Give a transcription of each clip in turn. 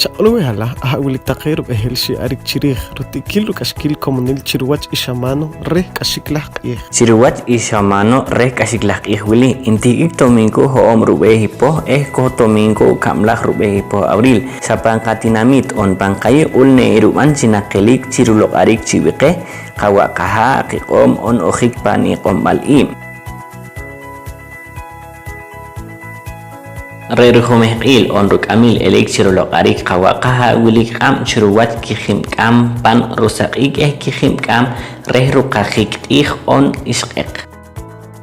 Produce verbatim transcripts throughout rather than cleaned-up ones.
Chaq'ul weh alaa aha' wilik taqe rub'ehel xye'arik chi riij ruti'kiil ruk'axkiil komonil chi ruwach i xamano reh k'axik laj q'iij. Chi ruwach i xamano reh k'axik laj q'iij wili, ntihk'ik tominko ho'oob' rub'eeh i poh eh ko tominko kab'laj rub'eeh i poh abril. Xa pan qatinamiit oon pan qayuq'ul ne irub'an chi naqelik chi ruloq'arik chib'ih qeh qawa' qahaa' qiq'oom oon ojik pan i q'omb'al iib'. Re' rujumehq'iil oon ruk'amiil elik chi ruloq'arik qawa' qahaa' wilik q'ab' chi ruwach kijib' k'aam pan rusaq'iik eh kijib' k'aam reh ruqajik q'iij oon ixq'eq.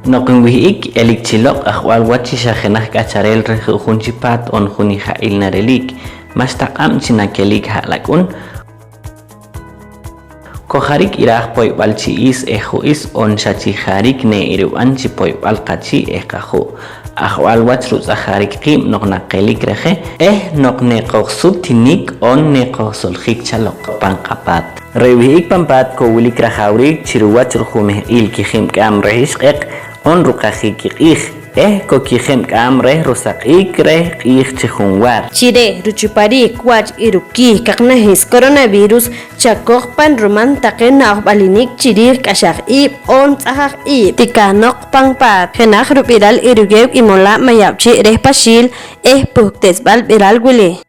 Noq nwih'ik elik chi loq' ajwal wach chi xa jenaj k'achareel reh ju'jun chi paat oon jun ija'il narelik, ma'xta q'ab' chi nakelik ha'lak'un. Ko jariik iraaj poyb'al chi iis eh ju'is oon xa chi jariik ne irub'an chi poyb'al qachii' eh qaju'. Ajwal wach rutz'ajariik qiib' noq naqelik reje eh noq ne qojsutinik oon ne qojsoljik chaloq pan qapaat. Re' wih'ik pan paat ko wilik rajaawriik chi ruwach rujumehq'iil kijib' k'aam reh ixq'eq oon ruqajik i q'iij eh ko kijib' k'aam reh rusaq'iik reh q'iij chi junwaar. Chi reh ruchupariik wach i rukiih kaqnahis coronavirus chakoj pan ruman taqe na'ojb'alinik chi riij k'axaj iib' oon tz'ajaj iib'. Tikahnoq pan paat jenaj rub'iral i ruyeew i molaab' Mayab'chi' reh Paxiil eh puhktesb'al b'iral wili.